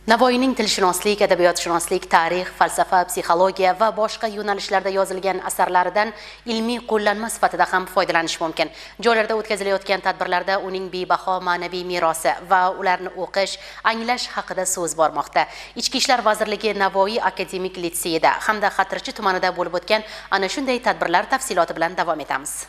Navoiyning tilshunoslik, adabiyotshunoslik, tarix, falsafa, psixologiya va boshqa yo'nalishlarda yozilgan asarlaridan ilmiy qo'llanma sifatida ham foydalanish mumkin. Joylarda o'tkazilayotgan tadbirlarda uning bebaho ma'naviy merosi va ularni o'qish, anglash haqida so'z bormoqda. Ichki ishlar vazirligi Navoiy akademik litseyida hamda Xatirchi tumanida bo'lib o'tgan ana shunday tadbirlar tafsiloti bilan davom etamiz.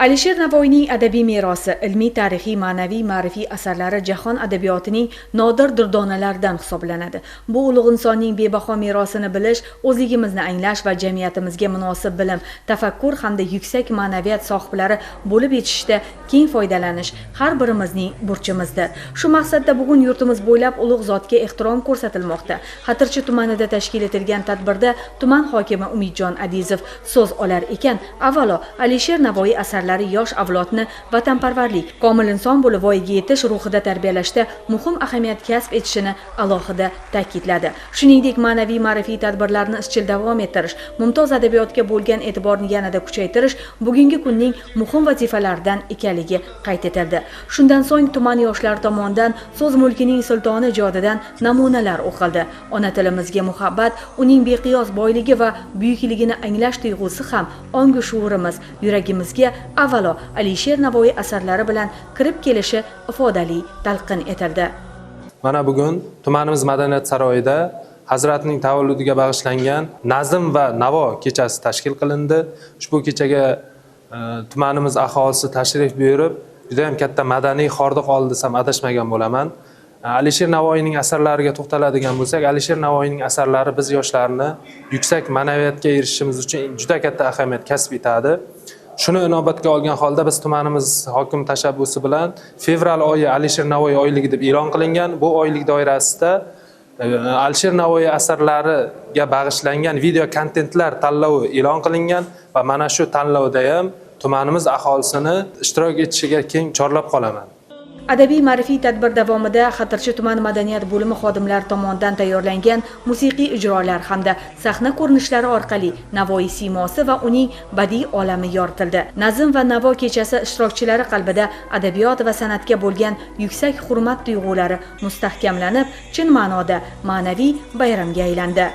Alisher Navoiyning adabiy merosi, ilmiy, tarixiy, ma'naviy, ma'rifiy asarlari jahon adabiyotining nodir durdonalaridan hisoblanadi. Bu ulug' insonning bebaho merosini bilish, o'zligimizni anglash va jamiyatimizga munosib bilim, tafakkur hamda yuksak ma'naviyat sohiblari bo'lib yetishishda keng foydalanish har birimizning burchimizdir. Shu maqsadda bugun yurtimiz bo'ylab ulug' zotga ehtirom ko'rsatilmoqda. Xatirchi tumanida tashkil etilgan tadbirda tuman hokimi Umidjon Adizov so'z olar ekan, avvalo Alisher Navoiy asarlari yosh avlodni vatanparvarlik, komil inson bo'lib voyaga yetish ruhida tarbiyalashda muhim ahamiyat kasb etishini alohida ta'kidladi. Shuningdek, ma'naviy ma'rifiy tadbirlarni izchil davom ettirish, mumtoz adabiyotga bo'lgan e'tiborni yanada kuchaytirish bugungi kunning muhim vazifalaridan ekanligi qayd etildi. Shundan so'ng tuman yoshlari tomonidan so'z mulkining sultoni ijodidan namunalar o'qildi. Ona tilimizga muhabbat, uning beqiyos boyligi va buyukligini anglash tuyg'usi ham ongu shuurimiz, yuragimizga avvalo Alisher Navoiy asarlari bilan kirib kelishi ifodali talqin etildi. Mana bugun tumanimiz madaniyat saroyida Hazratning tavalludiga bag'ishlangan nazm va navo kechasi tashkil qilindi. Ushbu kechaga tumanimiz aholisi tashrif buyurib, juda ham katta madaniy hordiq oldi desam adashmagan bo'laman. Alisher Navoiyning asarlariga to'xtaladigan bo'lsak, Alisher Navoiyning asarlari biz yoshlarni yuksak ma'naviyatga erishishimiz uchun juda katta ahamiyat kasb etadi. Shuni inobatga olgan holda biz tumanimiz hokim tashabbusi bilan fevral oyi Alisher Navoiy oyligi deb e'lon qilingan. Bu oylik doirasida Alisher Navoiy asarlariga bag'ishlangan video kontentlar tanlovi e'lon qilingan va mana shu tanlovda ham tumanimiz aholisini ishtirok etishiga keng chorlab qolaman. Adabiy ma'rifiy tadbir davomida Xatirchi tuman madaniyat bo'limi xodimlari tomonidan tayyorlangan musiqiy ijrolar hamda sahna ko'rinishlari orqali Navoiy siymosi va uning badiiy olami yoritildi. Nazm va navo kechasi ishtirokchilari qalbida adabiyot va san'atga bo'lgan yuksak hurmat tuyg'ulari mustahkamlanib, chin ma'noda ma'naviy bayramga aylandi.